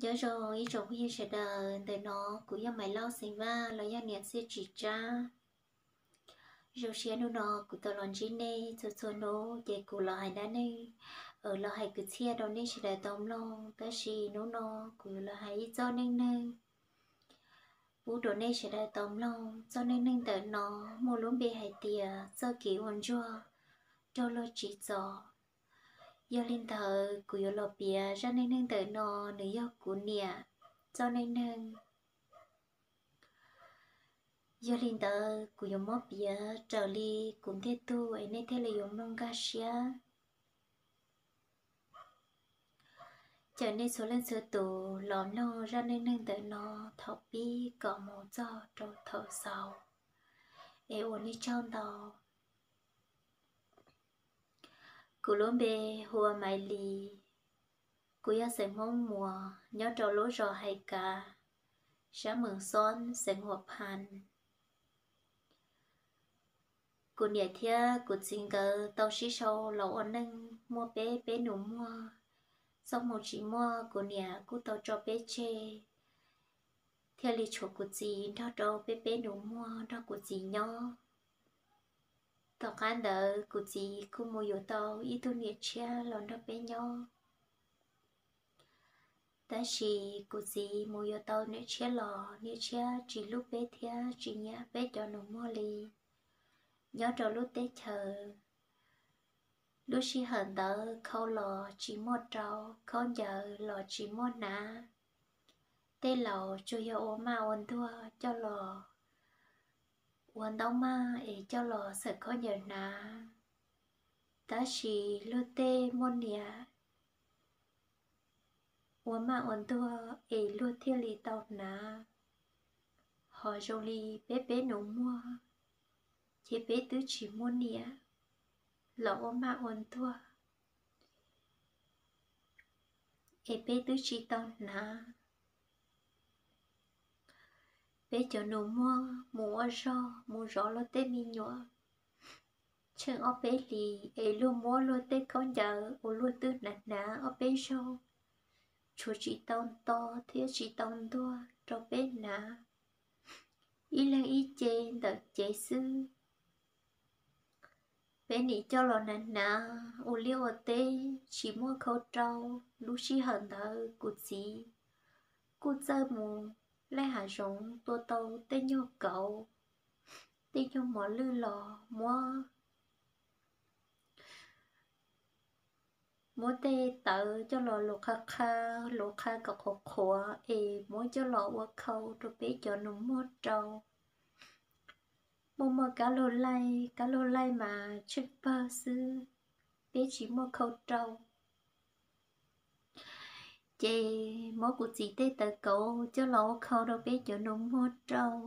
Nyob zoo ib tsoom phooj ywg sawv daws, ntawm no kuv yog Maiv Lauj xeem Vaj los yog niam Txiaj Tsis Tsab. Zoo siab hnub no kuv tau los ntsib nej txhua txhua hnub ces kuv los hais dab neeg, los hais kwv txhiaj rau nej sawv daws tau mloog. Tab sis hnub no kuv yuav los hais ib txoj neej neeg pub rau nej sawv daws tau mloog. Txoj neej neeg ntawm no muaj lub npe hais tias txoj kev ua ntsuag raug luag tsim txom. Yog li ntawd kuv yuav los piav zaj neej neeg ntawm no, nws yog kuv niam txoj neej neeg. Yog li ntawd kuv yuav muab piav raws li kuv ntiag tug es nej thiaj li yuav mloog nkag siab. Caw nej txhua leej txhua tus los mloog zaj neej neeg ntawm no thaum pib kom mus txog rau thaum xaus, es ua nej tsaug ntau. Kuv lub npe hu ua Maiv Lis. Kuv yog xeem Hmoob Muas nyob rau lub zos Hais Kav, sab Mees Xoob, xeev Huas Phas. Kuv niam thiab kuv txiv nkawd tau sib sau los ua neej muaj peb peb nus muag. Txoj hmoo tsis muaj, kuv niam kuj tau tso peb tseg, thiaj li tshuav kuv txiv nrog rau peb peb nus muag nrog kuv txiv nyob. Tom qab ntawd kuv txiv kuj mus yuav tau ib tug niam tshiab los nrog peb nyob. Tab sis kuv txiv mus yuav tau niam tshiab los niam tshiab tsis hlub peb thiab tsis nyiam peb cov nus muag li. Nyob rau lub teb chaws lub sij hawm ntawd khau los tsis muaj rau, khaub ncaws los tsis muaj hnav. Tej laus tsuas yog ua maj ua ntuag coj los ua ntaub maj es coj los xawm khaub ncaws hnav. Tab sis luag tej muaj niam ua maj ua ntuag es luag thiaj li tau hnav. Ho zoo li peb peb nus muag, ces peb twb tsis muaj niam los ua maj ua ntuag, es peb twb tsis tau hnav. Peb cov nus muag mus ua zog mus zov luag tej me nyuam, tsheej ob peb hlis es luag muab luag tej khaub ncaws uas luag twb hnav hnav ob peb zaug, tshuav tsis tau nto thiab tsis tau ntuag rau peb hnav, ib leeg ib ce ntawm cev xwb. Peb nim coj los hnav hnav ua liaj ua teb tsis muaj khau rau. Lub sij hawm ntawd kuv txiv kuj txawj mus laij hav zoov tua tau tej nyuag kauv, tej nyuag mos lwj los muab, muab tej tawv coj los luv qha qha, luv qha kom qhuav qhuav es muab coj los ua khau rau peb cov nus muag rau. Muaj muaj kab laug laij, kab laug laij mas tsheej pawg xwb, peb tsis muaj khau rau. Ces muab kuv txiv tej tawv kauv coj los ua khau rau peb cov nus muag rau.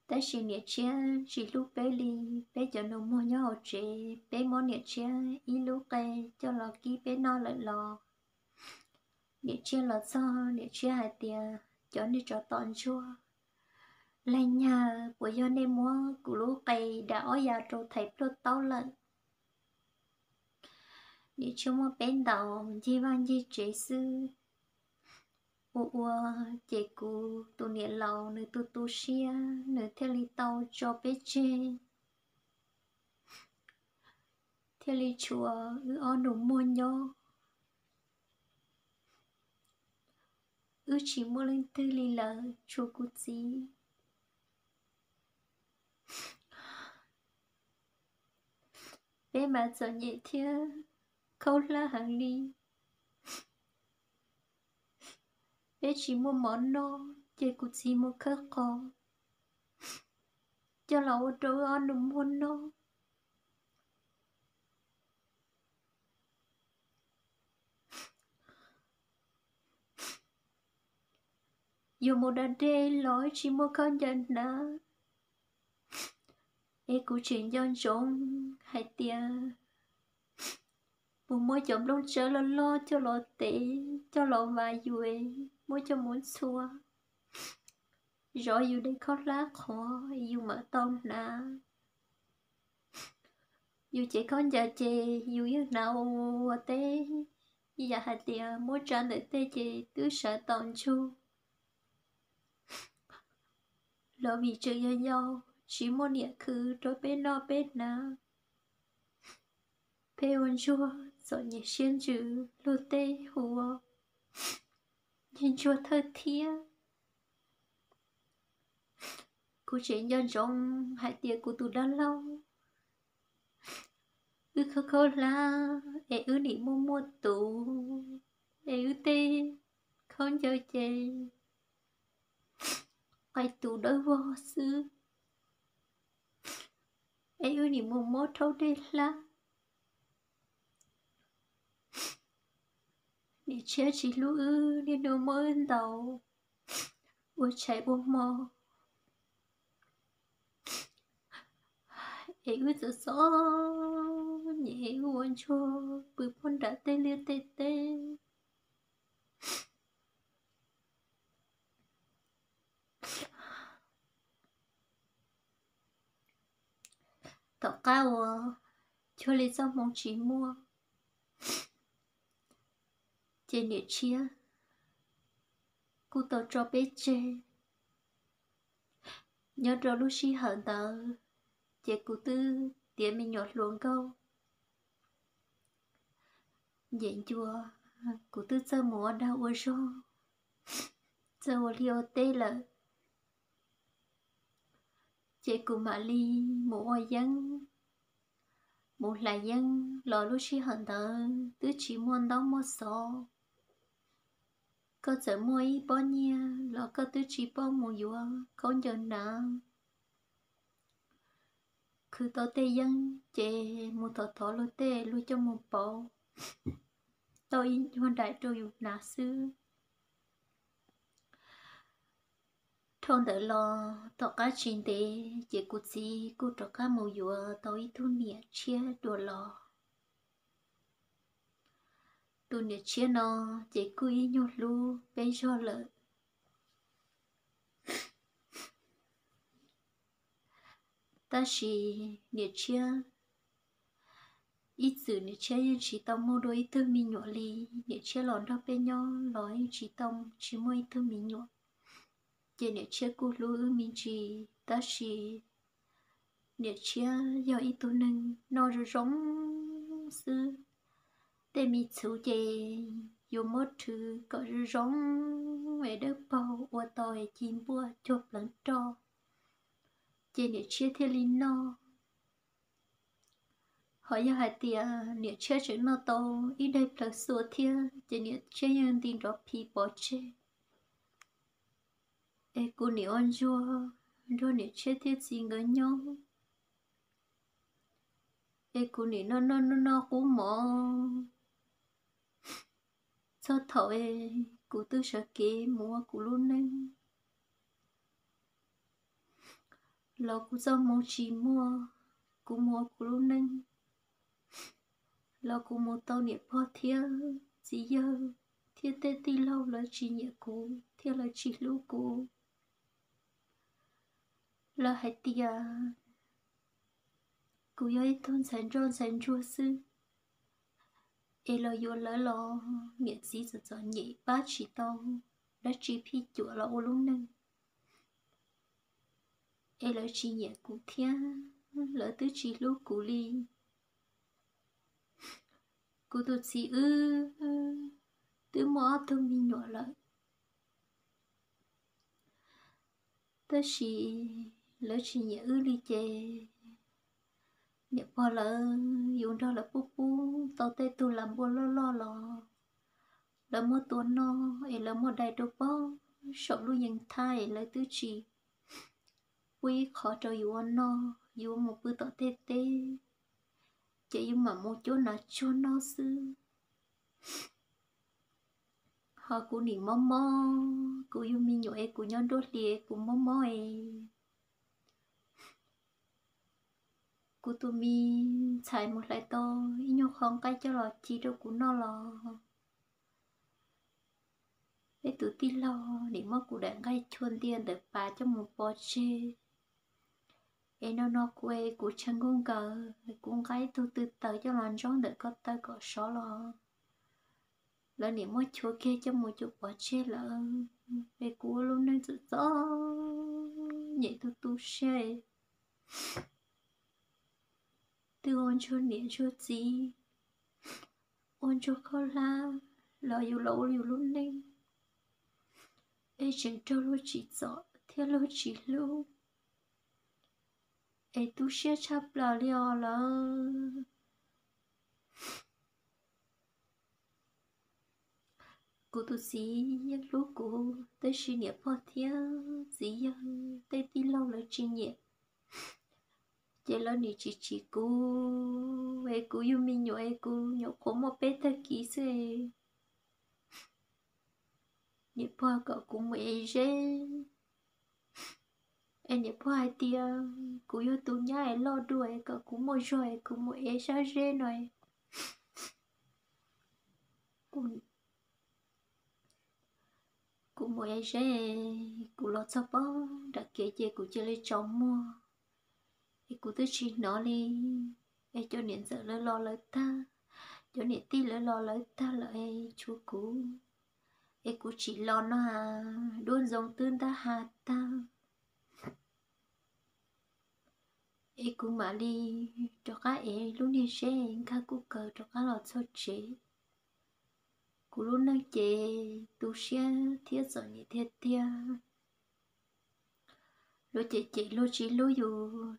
Tab sis niam tshiab tsis hlub peb li, peb cov nus muag nyob hauv tsev, peb muab niam tshiab ib lub qe coj los kib peb noj lawm los niam tshiab los txog, niam tshiab hais tias, cov niag tsov tom ntsuag, leej nyag puas yog nej muab kuv lub qe dam ob yav rau thaiv pluag taub lawm? Niam tshiab muab peb ntaus ncig vaj ncig tsev xwb. Ua ua ces kuv tus niam laus nws tu tu siab, nws thiaj li tau tso peb tseg, thiaj li tshuav wb ob nus muag nyob. Wb tsis muaj leej twg li lawm, tshuav kuv txiv. Peb mas txom nyem thiab khaub hlab heev li. Peb tsis muaj mov noj ces kuv txiv mus khawb qos coj los ua rau wb ob nus muag noj. Yuav mus da dej los tsis muaj khaub ncaws hnav, es kuv tseem nco ntsoov hais tias puas muab cov nplooj tsawb loj loj coj los tev, coj los vas yus, muab coj mus ntxhua, zov yus daim khaub hlab qhov yus mam tau hnav. Yus cev khaub ncaws ces yus yeej hnav ua teb, yam hais tias muab tsa ntawm tej ces twb sawv tau ntsug. Los vim tseem yog yau, tsis muaj niam khwv rau peb noj peb hnav, peb ua ntsuag txom nyem siab ntsws luag tej hu ua ntsuag thawj thiab. Kuv tseem nco ntsoov hais tias kuv tus dab laug, wb khaub khaub hlab es wb nim muaj muaj tus, es wb tej khaub ncaws ces qaij tus dawb vog xwb, es wb nim mus mob rhaub dej hlab. Niam tshiab tsis hlub wb, niaj hnub muab wb ntaus ua tshais ua hmo, es wb txom txom nyem es wb ua ntsuag pw puag nram tej liaj tej teb. Tom qab uas cuag li txoj hmoo tsis muaj, ces niam tshiab kuj tau tso peb tseg. Nyob rau lub sij hawm ntawd, ces kuv twb tiav me nyuam hluas nkauj, nyiam ncua, kuv twb txawj mus ua dag ua zog, txawj ua liaj ua teb lawm. Ces kuv mam li mus ua yeeb, mus hlais yeeb los lub sij hawm ntawd twb tsis muaj ntaub muaj xov. Koj txawm muaj ib pob nyiaj los koj twb tsis paub mus yuav khaub ncaws hnav. Khwv tau tej yeeb ces mus thov thov luag tej luag coj mus pauv tau ib nyuag daim rau yus hnav xwb. Dhau ntawd los tom qab tsis ntev ces kuv txiv kuj rov qab mus yuav tau ib tug niam tshiab dua los. Tus niam tshiab no ces kuj ib nyuag hlub peb zog lawm. Tab sis niam tshiab, ib txwm niam tshiab yeej tsis tau muaj dua ib tug me nyuam li. Niam tshiab los nrog peb nyob los yeej tsis tau, tsis muaj ib tug me nyuam. Ces niam tshiab kuj hlub wb me ntsis, tab sis niam tshiab yog ib tug neeg noj zoo zoo xwb. Tej me txhuv ces yuav muab rhwv kom zoo zoo es dawb paug, ua tau es ci npuaj cuag pleev roj, ces niam tshiab thiaj li noj. Ho yog hais tias niam tshiab tseem noj tau ib daim plawv xua thiab ces niam tshiab yeej nti nrov phiv pov tseg. Es kuv nim ua ntsuag nrog niam tshiab thiab txiv nkawd nyob, es kuv nim noj noj noj noj qub mov txog thaum es kuv twb sawv kev mus ua kuv lub neej los kuv txoj hmoo tsis muaj, kuv mus ua kuv lub neej los kuv mus tau niam pog thiab txiv yawg thiab tej tij laug lawv tsis nyiam kuv thiab lawv tsis hlub kuv. Lawv hais tias kuv yog ib tug ntxhais nroj ntxhais ntsuag xwb, es los yuav lawv los niam txiv txom txom nyem pab tsis tau dab tsi phij cuam los ua lub neej, es lawv tsis nyiam kuv thiab lawv twb tsis hlub kuv li. Kuv tus txiv wb twb muaj ob tug me nyuam lawm, tab sis lawv tsis nyiam wb li ces niam pog lawv yus nrog lawv pub pub tau tej tug lam npua loj loj los lawv muab tua noj es lawv muab dai rau pog saum lub yees thaj es lawv twb tsis pub ib qho rau yus ua noj, yus mus pw tom tej teb ces yus mam mus cuab hnav tsuag noj xwb. Ho kuv nim mob mob, kuv yug me nyuam es kuv nyob nruab hlis es kuv mob mob es kuv tus me ntxhais mus hlais tau ib nyuag qho nqaij coj los ci rau kuv noj los peb tus tij laug nim muab kuv daim nqaij chua ntia ntawm pas coj mus pov tseg. Es no no kuv es kuv tshav nkuj nkaws, kuv nqa ib tug tw taws coj los ntsob ntawm ko taw kom sov los lawv niam muab chua kiag coj mus cuam pov tseg lawm. Es kuv ua lub neej txom txom nyem tu tu siab, twb ua ntsuag niam ntsuag txiv, ua ntsuag khaub hlab los yus los ua yus lub neej, es tseem raug luag tsim txom thiab luag tsis hlub, es tu siab tshaj plaws li os lawm. Kuv tus txiv yeej hlub kuv, tab sis niam pog thiab txiv yawg tej tij laug lawv tsis nyiam, ces lawv nim tsis tsim kuv, es kuv yug me nyuam es kuv nyuam qhuav muaj peb tag kis xwb, niam pog kom kuv mus ev zeb, es niam pog hais tias kuv yog tus nyab es loj dua es kom kuv muaj zog es kuv mus ev sab zeb no. Kuv mus ev zeb, kuv los txog pem nram kev ces kuv cia li tsaus muag, es kuv twb tsis hnov li, es cov niam ntxawm lawv los lawv tag, cov niam tij lawv los lawv tag lawm es tshuav kuv, es kuv tsis los no, duab ntxoo twb ntab ha tag. Es kuv mam li rov qab ev lub niag zeb nkag kuj kawg rov qab los txog tsev. Kuv lub neej ces tu siab thiab txom nyem tiag tiag. Luag cem cem luag tsis hlub yus,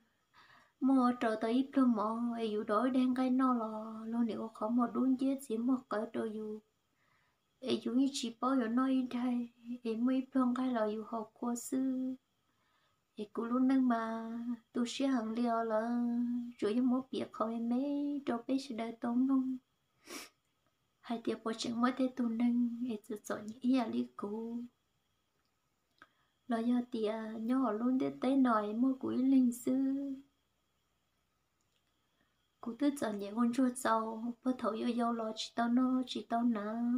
muaj rau tau ib pluag mov es yus dov ib daig nqaij noj los luag nim ua qhov muag dub nciab txiav muag qawv rau yus, es yus yeej tsis paub yuav noj ib daig, es muaj ib pluag nqaij los yus haus kua xwb. Es kuv lub neej mas tu siab heev li os lawm, tsuas yog muab piav qhov me me rau peb sawv daws tau mloog hais tias puas tseem muaj tej tug neeg es txom txom nyem ib yam li kuv, los yog tias nyob hauv lub ntiaj teb no es muaj kuv ib leeg xwb. Kuv twb txom nyem ua ntsuag txaus, puag thaum yau yau los tsis tau noj tsis tau hnav,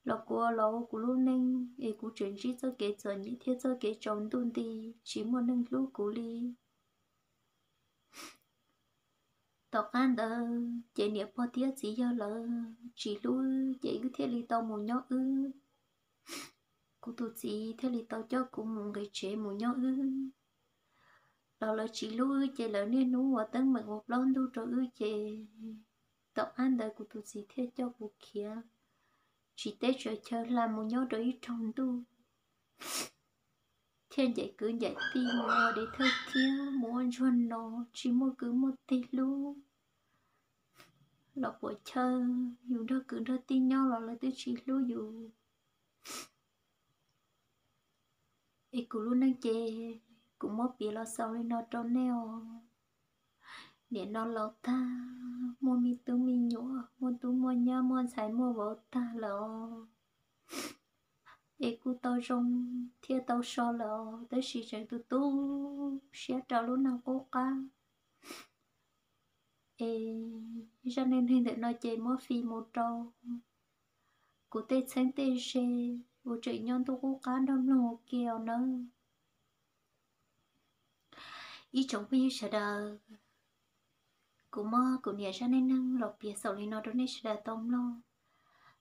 los kuv los ua kuv lub neej es kuv tseem ntsib txoj kev txom nyem thiab txoj kev tsaus ntuj nti, tsis muaj neeg hlub kuv li. Tom qab ntawd ces niam pog thiab txiv yawg lawv tsis hlub wb ces wb thiaj li tau mus nyob wb. Kuv tus txiv thiaj li tau coj kuv mus nqis tsev mus nyob wb. Los lawv tsis hlub wb ces lawv niaj hnub ua teeb meem ua plaub ntug rau wb ces tom qab ntawd kuv tus txiv thiaj coj kuv khiav tsis teb tsaws chaw hla mus nyob rau ib rooj ntuj, thiaj ncaim kwv ncaim tij mus ua dev thawj thiab mus ua ntsuag no, tsis muaj kwv muaj tij hlub. Los puam chawj yus nrog kwv nrog tij nyob los lawv twb tsis hlub yus. Es kuv lub neej ces kuv muab piav los xaus li no rau nej os. Niam no laus tag, muaj me tub me nyuam, muaj tub muaj nyab, muaj ntxhais muaj vauv tag lawm os. Es kuj tau zoo thiab tau so lawm os, tab sis tseem tu tu siab rau lub neej qub qab. Es zaj neej neeg ntawm no ces muab fij mus rau kuv tej txheeb tej ze uas tseem nyob ntuj qub qab nrog mloog ua ke os nawb. Ib tsoom phooj ywg sawv daws, kuv muab kuv niam zaj neej neeg los piav xaus li no rau nej sawv daws tau mloog.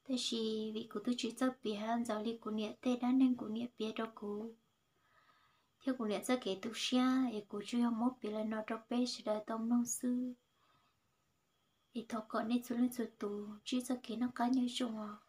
Tab sis vim kuv twb tsis txawj piav ntxaws li kuv niam tej dab neeg kuv niam piav rau kuv, thiab kuv niam txoj kev tu siab es kuv tsuas yog muab piav li no rau peb sawv daws tau mloog xwb. Es thov kom nej txhua leej txhua tus ntsib txoj kev noj qab nyob zoo os.